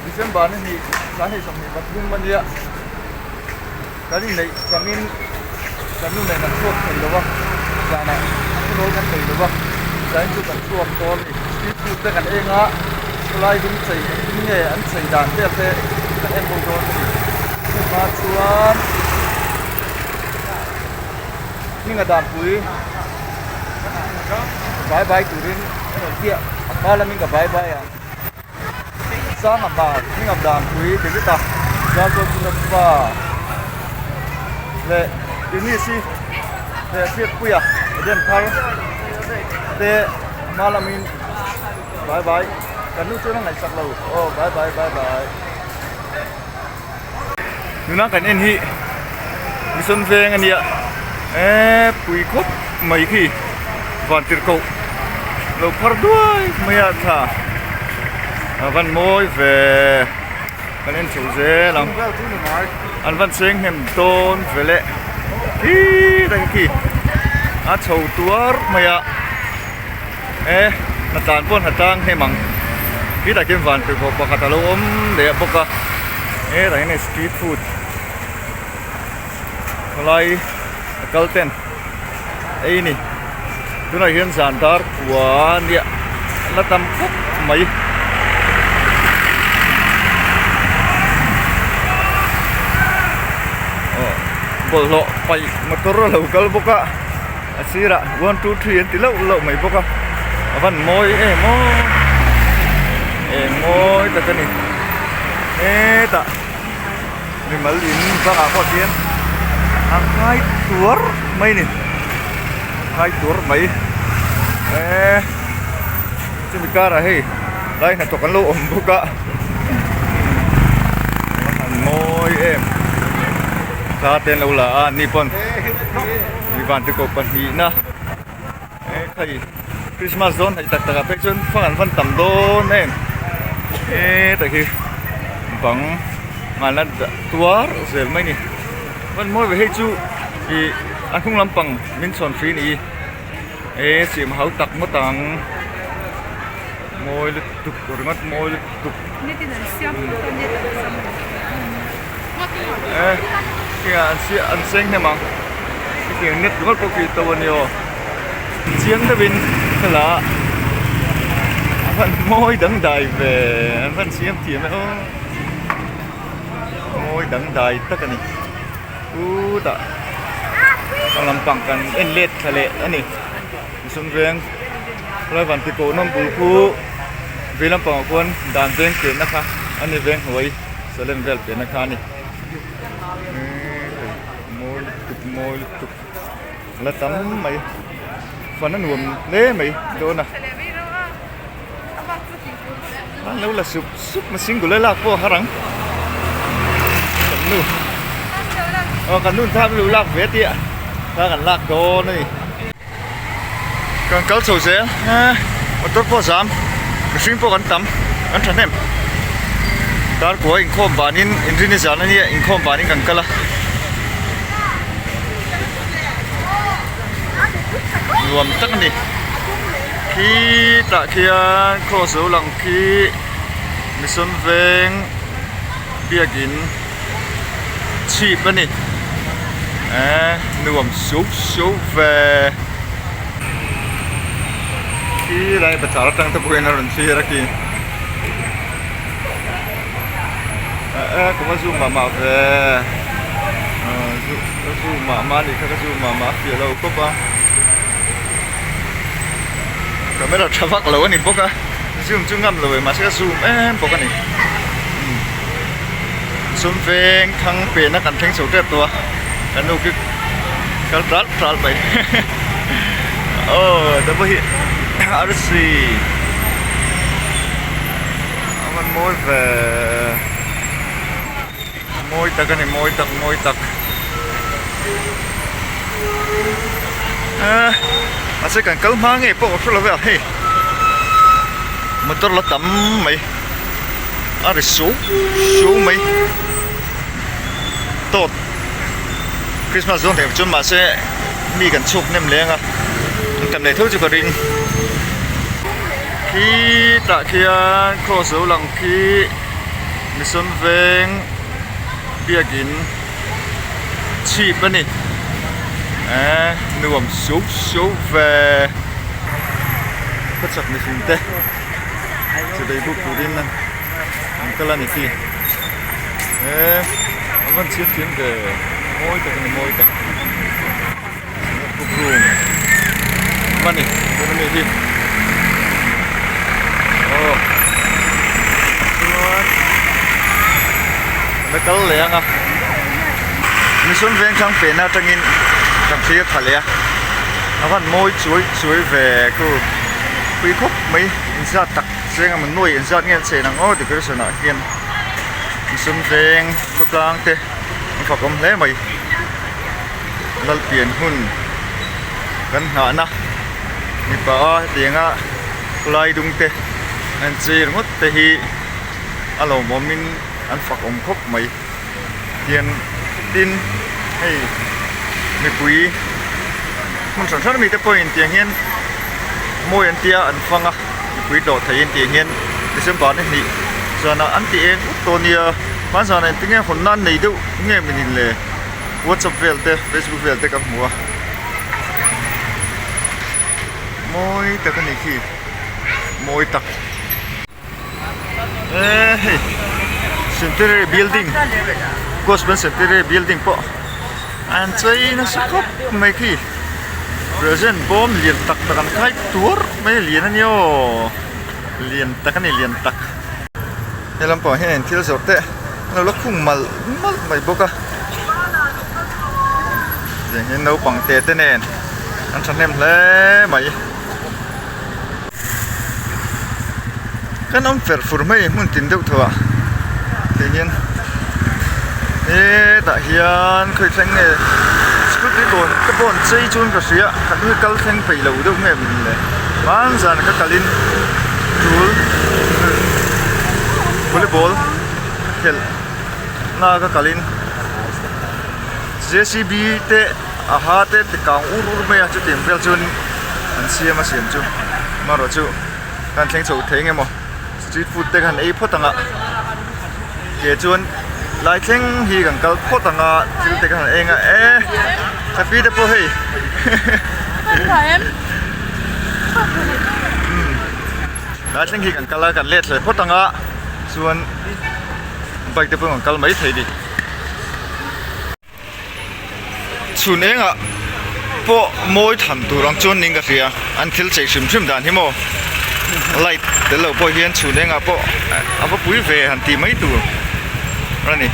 December ni hnih sanghnih 23 a nia kan inneih changin kan nu nen kan chhuak thei lo a zanah hunawl kan nei lo va zain chu kan chhuak dawn a ni street food te kan eng a khawlai dum chei engtin nge an chei dan vel te kan en ho dawn a ni chuvang chuan hminga danpui bye bye turin a rawn piah a hma lamin ka bye bye ang. Sanga hmar hming ang dan pui David-a Zarzawl chunga pa leh Eunice-i leh Hriatpuia Eden thar te hma lamin bye bye kan nu chuan a ngaihsak lo aw bye bye bye bye. Tuna kan en hi Mission veng a nia eee pui khawp mai khi van tirhkoh lo phar duai mai a thla a van mawi ve kan en chho zel ang an van cheng hnem dawn ve leh khi reng khi a chho tuar mai a e hnatlan pawh hnatlang hnem ang khitah khian van tirhkoh pakhat a lo awm leh bawk a hetah hian hei street food khawlai a kal ten ei a ni tunah hian zan dar kua a nia a la tam khawp mai. Aw bawlhhlawh paih motor a lo kal bawk a. A sirah one two three an ti lauh lauh mai bawk a a van mawi em aw eng mawi tak a ni hetah mimal in bangah pawh hian a khai tuar mai a ni khai tuar mai eee chumi karah hei lai hnathawk an lo awm bawk a a han mawi em thla te an lo la a an ni pawn. Mi van ti koh pahnihna e khai Christmas dawn hnaih tak takah phei chuan fang an van tam dawn em hetak hi bang ngalna tuar zel mai a ni van mawi ve hei chu ih a hnung lampang min chhawn hrih a ni e siam hau tak ngawt ang mawi lutuk ringawt mawi lutuk. Eh heng an siah an seng hnem ang hetiang net ringawt pawh khi to a ni aw chiang deuhin thla a van mawi dangdai ve an van siam thiam e aw mawi dangdai tak a ni chutah a lampang kan en let thla leh a ni mihring veng helai van ti koh nawm bul khu vei lampangah khuan dan veng chenna kha a ni veng hnuai. Salem vel piahna kha a ni mawi lutuk mawi lutuk a la tam mai fan a nuam hle mai dawn a an lo la sup sup a single a lak pawh a har ang kan nu aw kan nu thla lo lak ve tia thla kan lak dawn a ni. Kan kal chho zel motor pawh a zam mihring pawh kan tam kan thahnem darkua inkhawm vanin inrin hi zan ania inkhawm vanin kan kal a nuam tak ani khitah khian cross lo lang khi mission veng biakin chhip a ni eh nuam sup sup ve khi lai bazaar atang te pawhin a rawn thlir a khi eh ka va zoom mah mah ve ka zoom mah mah a nih kha ka zoom mah mah a fiah lo khawp a camera tha vak lo a ni bawk a zoom chu ngam lo e mahse ka zoom em bawk a ni. Sum veng thang pehna kan thleng chho tep tawh a kan nu khi kal tral tral mai aw ta pawh hi arsi a van mawi ve mawi tak a ni mawi tak mawi tak eh mahse kan kal hma ngei pawh ka hre lo ve a hei motor la tam mai. A ri suau suau mai tawt Christmas dawn theih chuan mahse mi kan chhuak hnem leng a an tam leh tho chu ka ring khitah khian cross lo lang khi. Mission veng biakin chhip a ni eh nuam sup sup ve khawchhak mihring te chawei buk turin an kal a ni khi eh an van chhiat thiam ve mawi tak a ni mawi tak book room a ni tuna mi hi aw chuan la kal leh ang a mission veng thlang pehna atangin kan thlir tha leh a a van mawi chuai chuai ve ku pui khawp mai inzat tak cheng a nuai inzat nge an chen ang aw decoration ah hian mission veng khawtlang te an fakawm hle mai. Lalpian hun kan nghahna mipa a hetianga khawlai dung te an chei ringawt te hi a lawmawm in an fak awm khawp mai tian tin hei mipui hmun hran hran ami te pawhin tiang hian mawi an tia an fang a mipui tlawh theihin tiang hian December ni hnih zanah an ti eng up tawh nia hmanzanah engtinge hawnna an nei deuh nge minin le. Whatsapp vel te Facebook vel te ka hmu a mawi tak a ni khi mawi tak eee hei centenary building gospel centenary building pawh an chei nasa khawp mai khi present bawm lian tak tak an khai tuar mai a lian a nia aw lian tak a ni lian tak he lampang hian thil zawrh te an lo la khung malh malh mai bawk a tiang hian naupang te te nen an thahnem hle mai kan awm fer fur mai hmun tin deuh tho ah tiang hian hetah hian khawi thleng nge scooty kawn te pawh an chei chuan ka hria kan hi kal thleng peih lo deuh nge min le hmanzan ka kalin tul volleyball khelh na ka kalin J C B te a ha te ti kang ur ur mai a chutiang vel chuan an siam a siam chu amaherawh chu kan thleng chho thei eng emaw street food te khan ei phawt ang a ke chuan lai thleng hi kan kal phawt ang a thil te khan eng a e happy te pawh hei lai thleng hi kan kal a kan let hle phawt ang a chuan bike te pawh kan kal mai thei ni chhun engah pawh mawi tham tur ang chuan ning ka hria an thil chei hrim hrim dan hi maw light tel lo pawh hian chhun engah pawh a va pui ve han tih mai tur a ni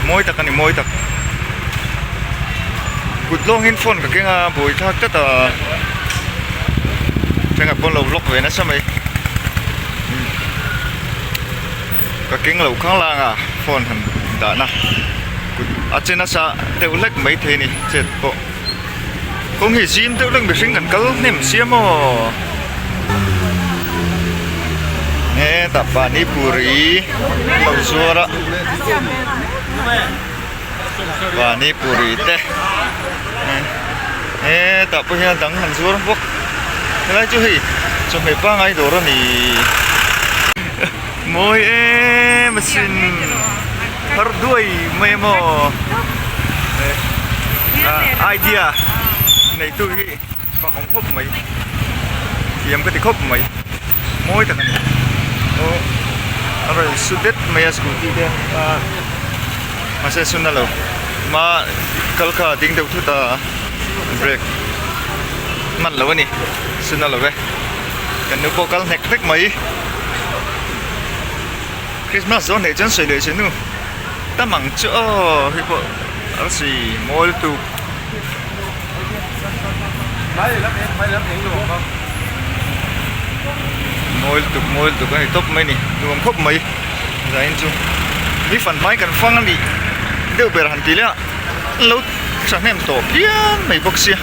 mawi tak a ni mawi tak kut lawngin phone ka keng a buai thlak tlat a thlengah pawn lo vlog ve nasa mai. Ka keng lo khang lang a phone han dahna kut a che nasa deuh hlek mai thei a ni chet pawh kawng hi zim deuh hlek mihring kan kal hnem sia maw hetah panipuri an lo zuar a panipuri te hetah pawh hian dang han zuar bawk helai chu hei chawhmeh pangngai dawr a ni. Mawi em asin har duai mai maw idea nei tu hi fak awm khawp mai thiam ka ti khawp mai mawi tak a ni aw a rawn su det mai a scooty te a mahse a sun a lo ma kal kha a ding deuh thut a brake hman lo a ni sun a lo e. Kan nu pawh kal hnek hnek mai. Christmas zawh hneih chuan sawi leh se nu tam ang chu aw hei pawh arsi mawi lutuk. Mawi lutuk mawi lutuk a ni tawp mai a ni nuam khawp mai zain chu mi fan hmai kan fang a nih deuh ber han ti leh a an lo thahnem tawh phian mai bawk sia.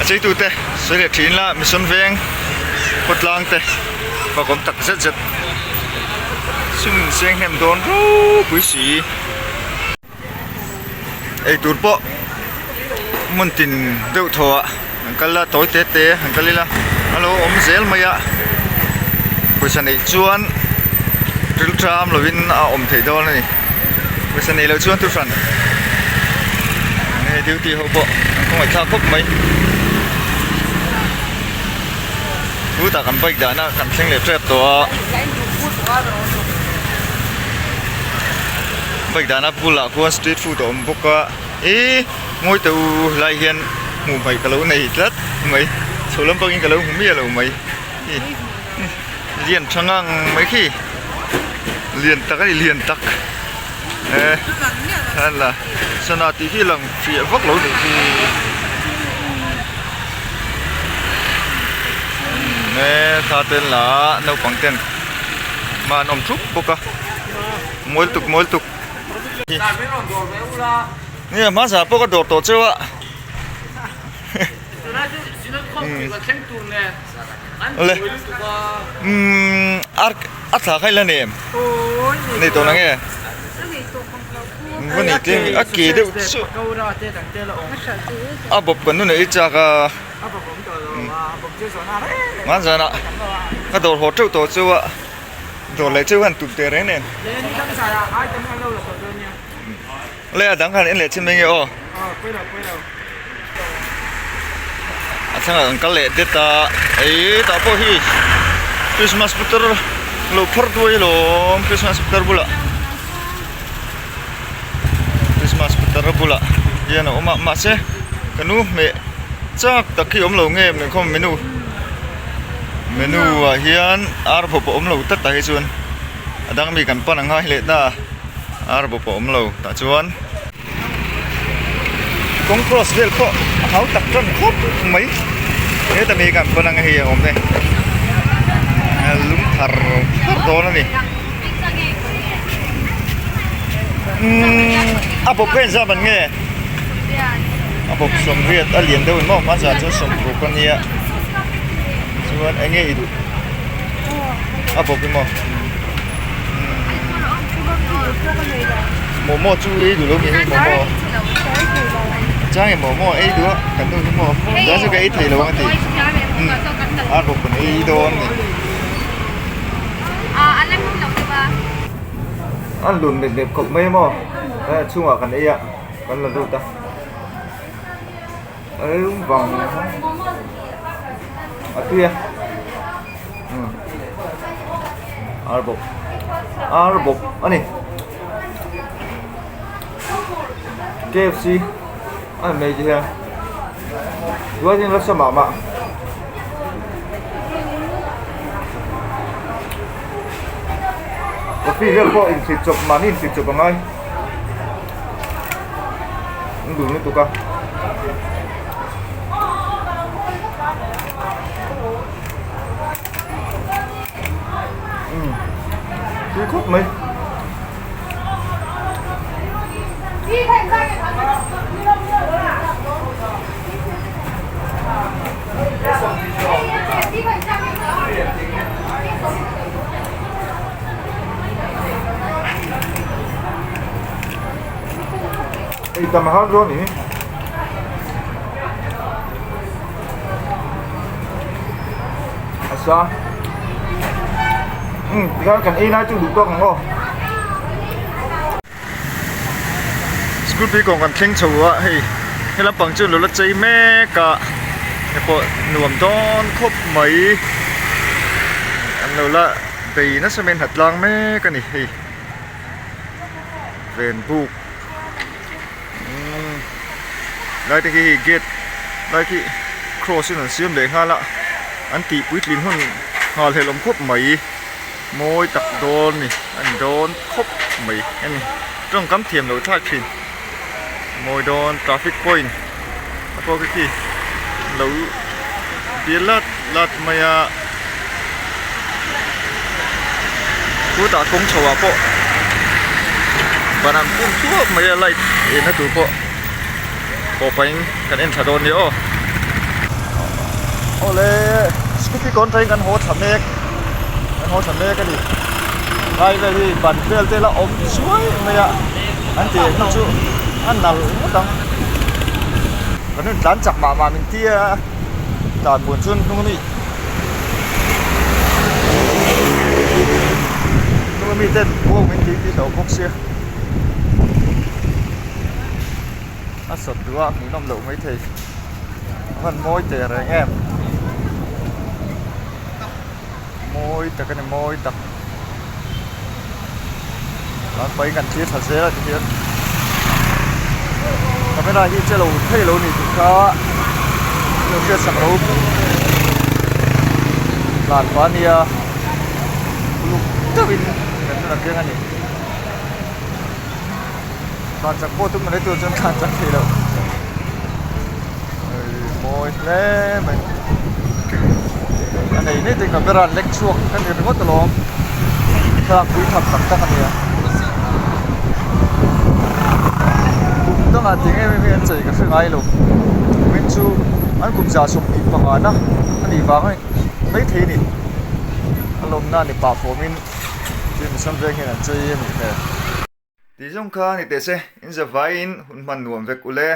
A cheitute sawi leh thin la mission veng khawtlang te fakawm tak zet zet sum seng hnem dawn ropui si eitur pawh hmun tin deuh thaw ah an kal a tawi te te an kal ila a lo awm zel mai a. Pawisa neih chuan rilṭam lovin a awm theih dawn a ni. Pawisa neih loh chuan thuhran hei duty ho pawh an khawngaihthlak khawp mai. Chutah kan bike dahna kan thleng leh tep tawh a. Bike dahna bulah khuan street food a awm bawk a. Ihh ngawi teh u helai hian hmuh hmaih ka lo nei tlat mai. Chho lampangin ka lo hmu miah lo mai. Lian tha ngang mai khi lian tak a ni lian tak eh hala sana tih hi lang fiah vak lo nih hi eh thla ten la naupang ten hma an awm thup bawk a mawi tuk mawi tuk nia hmasa pawh ka dawr tawh cheu a. Awle umm ar a thla kha ila nem nei tawh nange va nei tlem a ke deuh chu a bawp kan nu nei chak a hman zanah ka dawr haw teuh tawh chu a dawr leh cheu han tum teh reng nen Awle a dang khan en leh chin mai nge aw. A thlangah kan kal leh det a, ei tah pawh hi Christmas putar lo phar duai alawm Christmas putar bulah Christmas putar bulah hian a awm a mahse ka nu hmeh chak tak hi awm lo nge mai khawm menu menu ah hian ar bawp a awm lo tlat tah hi chuan a dang mi kan pan a ngai leh ta. Ar bawp a awm lo tah chuan kawng cross vel pawh a hau tak tan khawp mai heta mi kan pawn ang hei a awm e lung thar thar dawn a ni umm a bawp kha engzat man nge a bawp sawmriat a lian deuh in maw hmanzah chuan sawmruk a nia chuan eng nge i duh a bawp i maw. Momo chu ei duh lo mi hei momo chang e momo ei duh a kan nu hi maw chuan chu ka ei thei lo ang a ti ar bawk kan ei dawn a ni a lun met met khawp mai maw a chhungah kan ei a kan la lut a a lum vang a tui a. Ar bawp ar bawp a ni KFC a ni mai te hian chuanin nasa mah mah coffee vel pawh inthlit chawp mahni inthlit chawp a ngai an dun lutuk a. Tui khawp mai. Ei tam a har dawn a ni. A sa umm tikhan kan ei lai chu duh tawk ang aw scooty kawng kan thleng chho a hei he lampang chu lo la chei mek a hei pawh nuam dawn khawp mai an lo la bei nasa mai an ha tlang mek a ni hei ven buk. Umm lai te khi hei gate lai khi cross in an siam leh nghal a an tih puitlin hun nghal hlelh awm khawp mai mawi tak dawn a ni a ni dawn khawp mai a ni tawngkam thiam loh thlak thin mawi dawn traffic point a pawh khi khi lo bial lat lat mai a chutah kawng chho ah pawh ban an pum thuak mai a light enna tur pawh pawh pahin kan en tha dawn nia aw awle scooty kawn atangin kan haw thla mek kan haw thla mek a ni lai vel hi ban vel te la awm chuai mai a an tih hnu chu a nalh ngawt ang kan rawn tlan chak mah mah min tia. Tlan buan chuan hnung a mi. mi ten wow min tih tih hlauh bawk sia a sawt duh a hmuhnawm loh maithei a van mawi teh reng em mawi tak a ni mawi tak tlan pahin kan thlir thla zel a tihian camera hi che lo thei lo ni tih kha lo hriat sak lo tlan pah a nia uluk deuhin kan hnun a keng a ni tlan chak pawh tum mai tur chuan tlan chak thei lo mawi hle mai a nei nei te camera an lek chhuak ka ni ringawt alawm thlalak pui tham tak tak a nia kum dangah tih em em hi an chei ka hre ngai lo kumin chu an kum zah 20 pangana a nih vang a ni maithei a ni a lawmna ni pah fawmin Mission veng hian an chei a nih hmel. Tih zawng kha ni teh se, in zavaiin hun hman nuam vek ule.